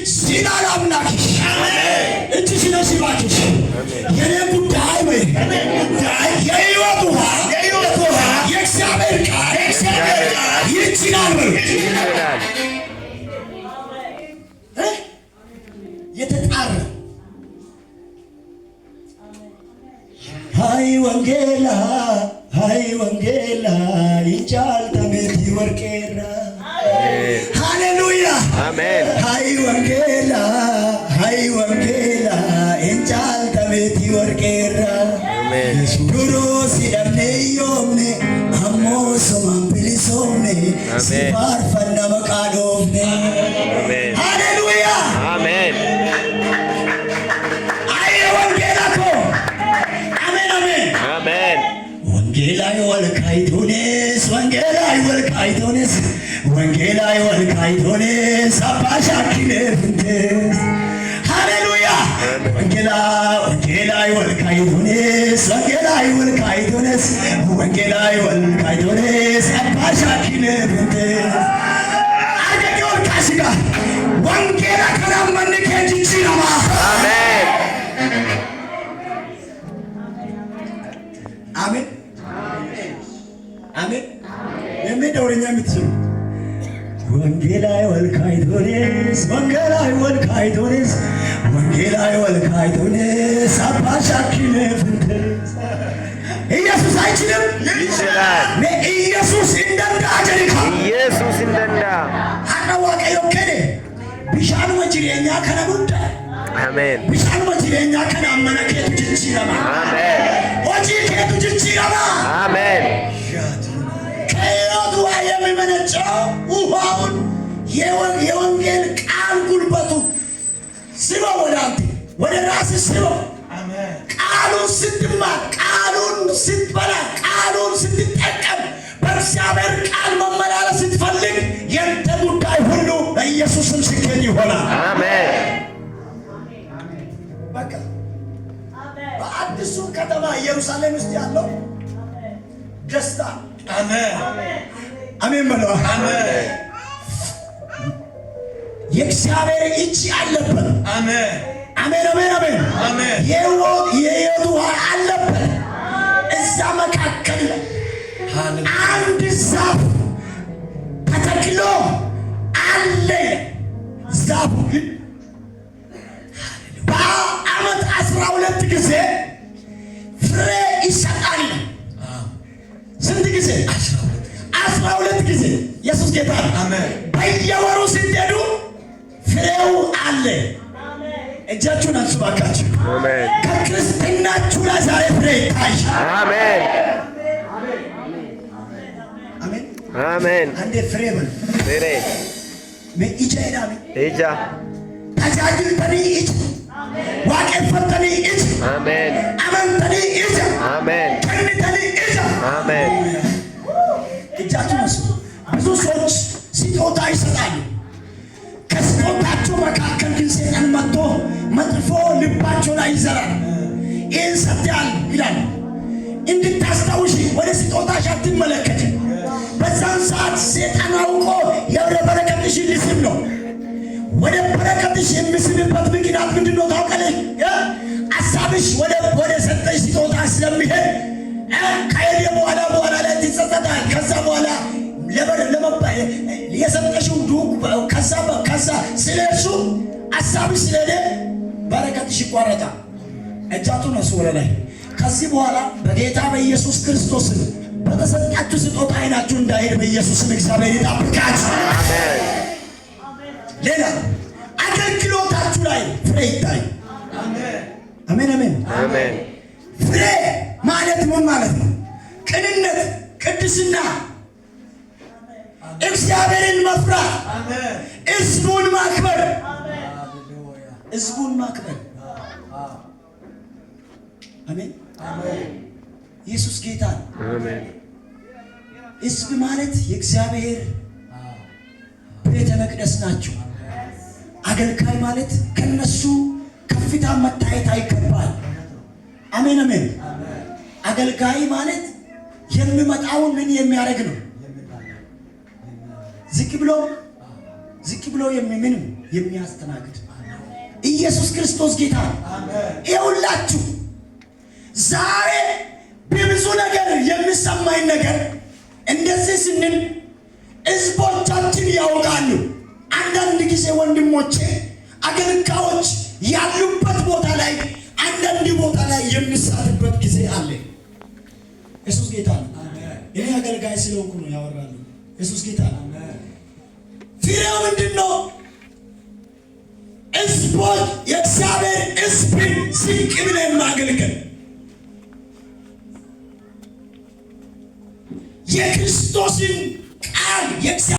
ይችላል አምላክሽ። እጅሽ ነሽ እባክሽ። የኔ ጉዳይ ወይ የሕይወት ውሃ፣ የእግዚአብሔር ቃል ይችላል ወይ ይችላል። እ? የተጣራ ሃይ ወንጌላ፣ ሃይ ወንጌላ injaalta meetii warqeerra። ሃሌሉያ። አሜን። ሃይ ወንጌላ፣ ሃይ ወንጌላ injaalta meetii warqeerra። አሜን። Duroo si dhabne hiyyoomne, ammoo somaan bilisoomne, si አሜን። faarfanna maqaa dhoofne። አሜን። ሃሌሉያ። አሜን። አየ ወንጌላ ኮ፣ አሜን አሜን። አሜን። ወንጌላዊ ወልካይቶኔስ፣ ወንጌላዊ ወልካይቶኔስ፣ ወንጌላዊ ወልካይቶኔስ አባሻኪኔ ፍንቴስ። ሃሌሉያ። ወንጌላ፣ ወንጌላዊ ወልካይቶኔስ፣ ወንጌላዊ ወልካይቶኔስ፣ ወንጌላዊ ወልካይቶኔስ አባሻኪኔ ፍንቴስ። አርገቂ ወልካሽጋ wangeela kanaan manni kee jijjiirama። አሜን። አሜን አሜን። የሚደውረኛ የምትችሉ ወንጌላዊ ወልካይቶኔስ፣ ወንጌላዊ ወልካይቶኔስ፣ ወንጌላዊ ወልካይቶኔስ አባሻኪኔ ፍንቴስ። ኢየሱስ አይችልም? ይችላል። ኢየሱስ hin danda'a jedhika። ኢየሱስ hin danda'a። Har'a Waaqayyo kenne bishaanuma jireenyaa kana hunda አሜን። bishaanuma jireenyaa kana mana keetu jijjiirama። አሜን። Hojii keetu jijjiirama። አሜን። ከሕይወት ውሃ የሚመነጨው ውሃውን የወንጌል ቃል ጉልበቱ ስበው፣ ወደ አንተ ወደ ራስህ ስበው። ቃሉን ስትማር፣ ቃሉን ስትበላ፣ ቃሉን ስትጠቀም፣ በእግዚአብሔር ቃል መመላለስ ስትፈልግ የንተ ጉዳይ ሁሉ በኢየሱስም ስኬት ይሆናል። አሜን። በቃ በአዲሱ ከተማ ኢየሩሳሌም ውስጥ ያለው ደስታ፣ አሜን በለዋ። የእግዚአብሔር እጅ አለበት። አሜን አሜን አሜን። የሕይወት ውሃ አለበት። እዛ መካከል ላይ አንድ ዛፍ ተተክሎ አለ። ዛፉ ግን በዓመት 12 ጊዜ ፍሬ ይሰጣል። ስንት ጊዜ? 12 ጊዜ። ኢየሱስ ጌታ ነው። በየወሩ ስትሄዱ ፍሬው አለ። እጃችሁን አንሱ ባካችሁ። አሜን። ከክርስትናችሁ ላይ ዛሬ ፍሬ ይታይ። አሜን። አሜን። አሜን። አንዴ ፍሬ በሉ። ፍሬ። Ija jedhame። Ija። Tajaajiltanii ija, waaqeffattanii ija, አሜን። amantanii ija, አሜን። kennitanii ija። አሜን። እጃችሁ ነሱ። ብዙ ሰዎች ስጦታ ይሰጣሉ። ከስጦታቸው መካከል ግን ሰይጣን መጥቶ መጥፎ ልባቸው ላይ ይዘራል። ይህን ሰጥተሃል ይላል። እንድታስታውሺ ወደ ስጦታሽ አትመለከችም። በዛን ሰዓት ሰይጣን አውቆ የወደ በረከትሽ ሊስብ ነው። ወደ በረከትሽ የሚስብበት ምክንያት ምንድን ነው ታውቃለሽ? ሀሳብሽ ወደ ሰጠሽ ስጦታ ስለሚሄድ ከሄደ በኋላ በኋላ ላይ ትጸጸታል። ከዛ በኋላ የሰጠሽው ዱቅ ከዛ ስለ እሱ ሀሳብሽ ስለሄደ በረከትሽ ይቋረጣል። እጃቱን እሱ ወደ ላይ። ከዚህ በኋላ በጌታ በኢየሱስ ክርስቶስ በተሰጣችሁ ስጦታ አይናችሁ እንዳይሄድ በኢየሱስም እግዚአብሔር ይጠብቃችሁ። አሜን። ሌላ አገልግሎታችሁ ላይ ፍሬ ይታይ። አሜን አሜን። አሜን። ፍሬ ማለት ምን ማለት ነው? ቅንነት፣ ቅድስና፣ እግዚአብሔርን መፍራት፣ ሕዝቡን ማክበር፣ ሕዝቡን ማክበር። አሜን። ኢየሱስ ጌታ ነው። አሜን። ሕዝብ ማለት የእግዚአብሔር ቤተ መቅደስ ናቸው። አገልጋይ ማለት ከነሱ ከፍታ መታየት አይገባል። አሜን አሜን። አገልጋይ ማለት የሚመጣውን ምን የሚያደርግ ነው? ዝቅ ብሎ ዝቅ ብሎ ምንም የሚያስተናግድ ኢየሱስ ክርስቶስ ጌታ ነው። ይኸውላችሁ ዛሬ በብዙ ነገር የሚሰማኝ ነገር እንደዚህ ስንል ህዝቦቻችን ያውቃሉ። አንዳንድ ጊዜ ወንድሞቼ አገልጋዮች ያሉበት ቦታ ላይ፣ አንዳንድ ቦታ ላይ የሚሳትበት ጊዜ አለ። ኢየሱስ ጌታ ነው። እኔ አገልጋይ ስለሆንኩ ነው ያወራሉ። ኢየሱስ ጌታ ነው። ፍሬው ምንድን ነው? ህዝቦች የእግዚአብሔር ህዝብን ዝቅ ብለን ማገልገል፣ የክርስቶስን ቃል የእግዚአብሔር